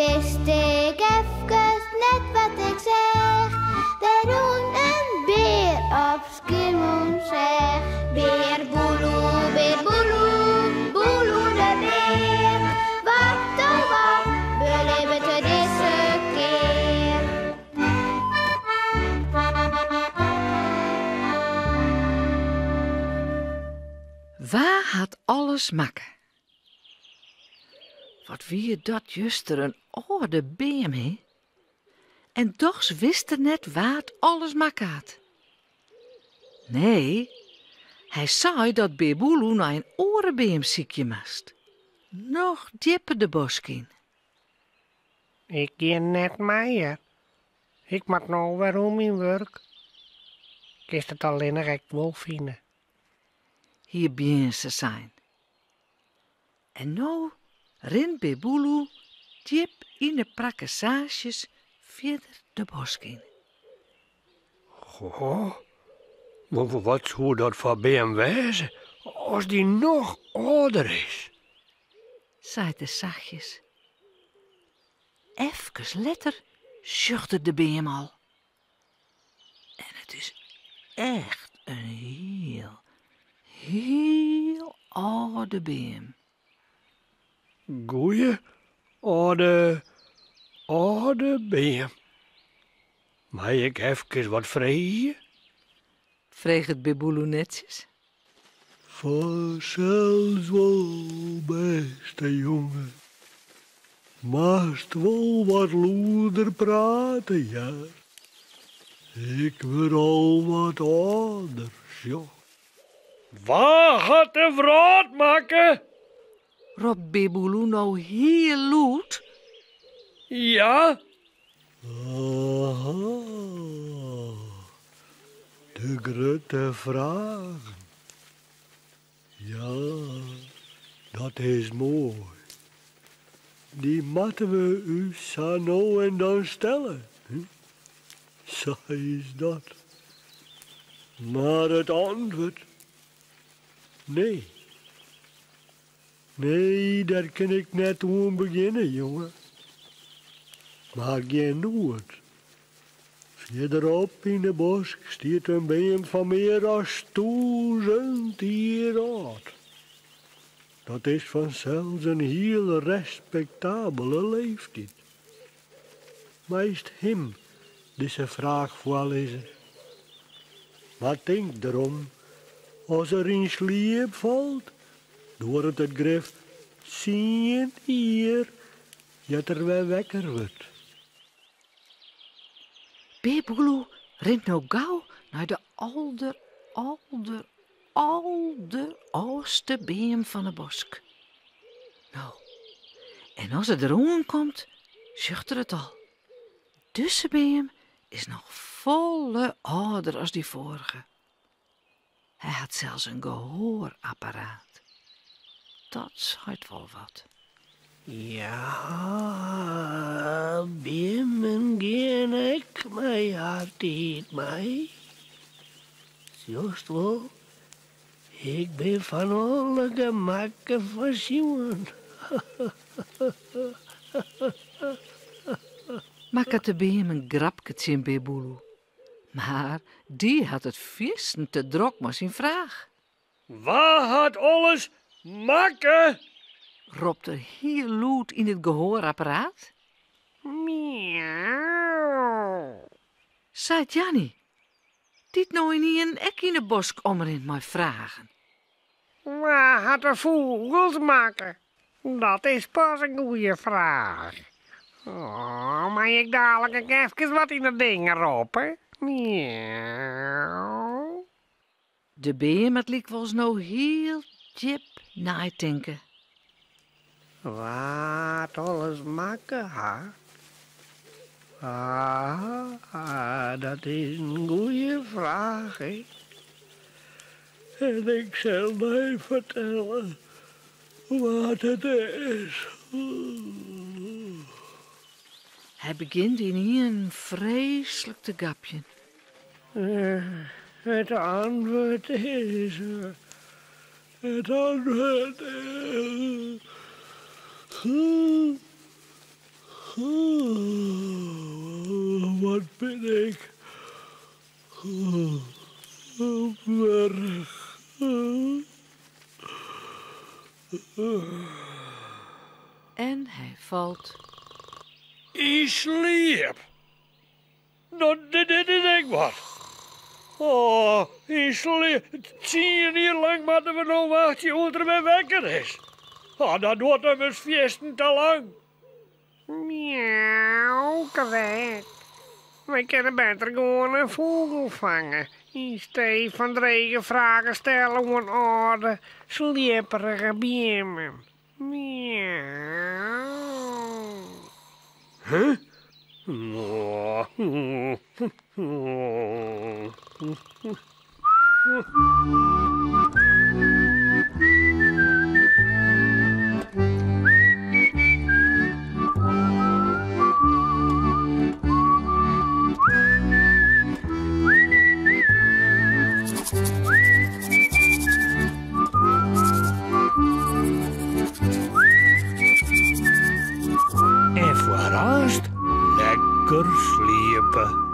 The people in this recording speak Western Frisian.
wist ik efkes net wat ik seach. Der rûn in bear op Skiermûntseach. Bear Boeloe, bear Boeloe, Boeloe de bear. Wat oh wat belibbet er dizze kear? Wa hat alles makke? Wat wie dat juster in âlde beam, hè? En dochs wist er net wa't alles makke hat. Nee, hy sei dat Bear Boeloe nei in oare beam sykje moast. Noch djipper de bosk yn. Ik gean net mei, hear. Ik moat no wer oan myn wurk. Kinst it allinnich ek wol fine. Hie Bjinse sein. En no rint Bear Boeloe djip yn 'e prakkesaasjes fierder de bosk yn. Goh, wat soe dat foar beam wêze as dy noch âlder is? Seit er sachtjes. Efkes letter sjocht er de beam al. En it is echt in hiel, hiel âlde beam. Goeie âlde, âlde beam. Mei ik efkes wat freegje? Freget Bear Boeloe netsjes. Fansels wol, bêste jonge. Moatst wol wat lûder prate, hear. Ik wurd al wat âlder, sjoch. Wa hat de wrâld makke? Ropt Bear Boeloe no hiel lûd. Ja? Aha, de grutte fragen. Ja, dat is moai. Dy moatte we ús sa no en dan stelle. Sa is dat. Mar it antwurd? Nee. Nee, dêr kin ik net oan begjinne, jonge. Mar gjin noed. Fierderop yn 'e bosk stiet in beam fan mear as tûzen jier âld. Dat is fansels in hiel respektabele leeftyd. Meist him dizze fraach foarlizze. Mar tink derom, as er yn sliep falt, duorret it grif tsien jier ear't er wer wekker wurdt. Bear Boeloe rint no gau nei de alder, alder, alder âldste beam fan 'e bosk. No, en as er deroan komt, sjocht er it al. Dizze beam is noch folle âlder as dy foarige. Hy hat sels in gehoarapparaat. Dat seit wol wat. Ja, beammen gean ek mei har tiid mei. Sjochst wol, ik bin fan alle gemakken foarsjoen. Makket de beam in grapke tsjin Bear Boeloe. Mar dy hat it fierstente drok mei syn fraach. Wa hat alles makke? Ropt er hiel lûd yn it gehoarapparaat. Miauw. Seit Janny, dy't no ynienen ek yn 'e bosk omrint mei fragen. Wa hat de fûgels makke? Dat is pas in goeie fraach. Oh, mei ik dalik ek efkes wat yn it ding roppe? Miauw. De beam moat lykwols no hiel djip neitinke. Wa't alles makke hat? Ah, dat is in goeie fraach, hè. En ik sil dy fertelle wa't it is. Hy begjint ynienen freeslik te gapjen. It antwurd is. It antwurd is. Wat bin ik wurch. En hy falt. Yn sliep. No, dit is ek wat. Oh, yn sliep. 10 jier lang moatte we no wachtsje oant er wer wekker is. Oh, dat duorret immers fierstente lang. Miauw, krekt. Wy kinne better gewoan in fûgel fange, yn stee fan drege fragen stelle oan âlde, sliepperige beammen. Miauw. Huh? En foar aanst lekker sliepe.